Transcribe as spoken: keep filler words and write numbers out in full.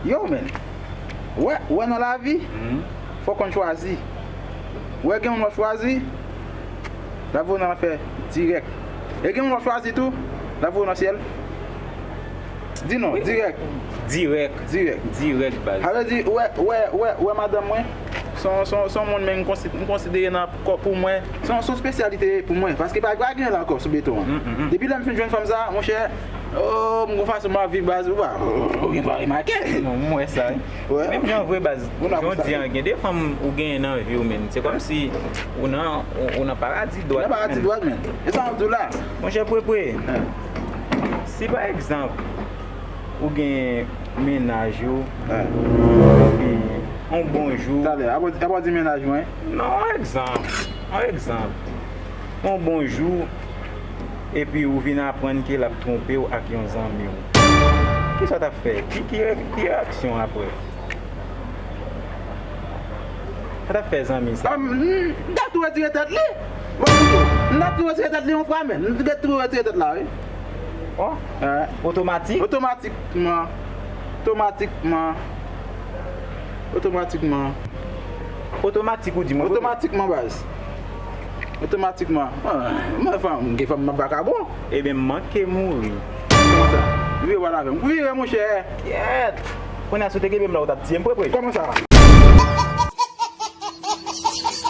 Yo, men. Wè, wè nan lavi, fò w konn chwazi. Wè gen moun w ap chwazi, l ap voye w nan lanfè dirèk. E gen moun w ap chwazi tou, l ap voye w nan syèl. Di non, dirèk. Dirèk. Dirèk. Dirèk, baz. Sa vle di, wè, wè, wè, wè madanm mwen, se yon, se yon, se yon moun men m konsi-, m konsidere nan kò pou mwen. Se yon, se yon espesyalite pou mwen. Paske pa, pa gen l ankò sou beton an. Depi lè m fin jwenn fanm sa, monchè, oh, m gon fason m ap viv, baz, ou pa, ou gen dwa remake. Non, m wè sa, wi. Wè. Menm jan vre, baz. Jan w di an, gen de fanm ou genyen nan vi w, men. Se kòmsi ou nan, ou, ou nan paradi dwat. Nan paradi dwat, men. E sa m ap di w la. Monchè Prepre, si pa egzanp, ou gen mennaj ou, epi yon bon jou. Talè, apa, apa w di mennaj mwen? Non, yon egzanp. Yon egzanp. Yon bon jou, epi ou vin aprann ke l ap twonpe w ak yon zanmi w. Kisa w t ap fè? Ki, ki, ki reyaksyon apre? Sa t ap fè zanmi sa? Ah, m, m t ap tou retire tèt li. Bon, m t ap tou retire tèt li yon fwa menm. M t ap tou retire tèt la, wi. Oh? Otomatik? Otomatikman. Otomatikman. Otomatikman. Otomatik ou di mwen? Otomatikman, baz. Otomatikman. Ah, mwen fanm, gen fanm m ap vakabon. Ebyen, m manke mouri. Kòman sa? Vire pale avè m. Vire, monchè. Kyèt! Kounye a, si w te kenbe m la, ou t ap tiye m, Prepre. Kòman sa?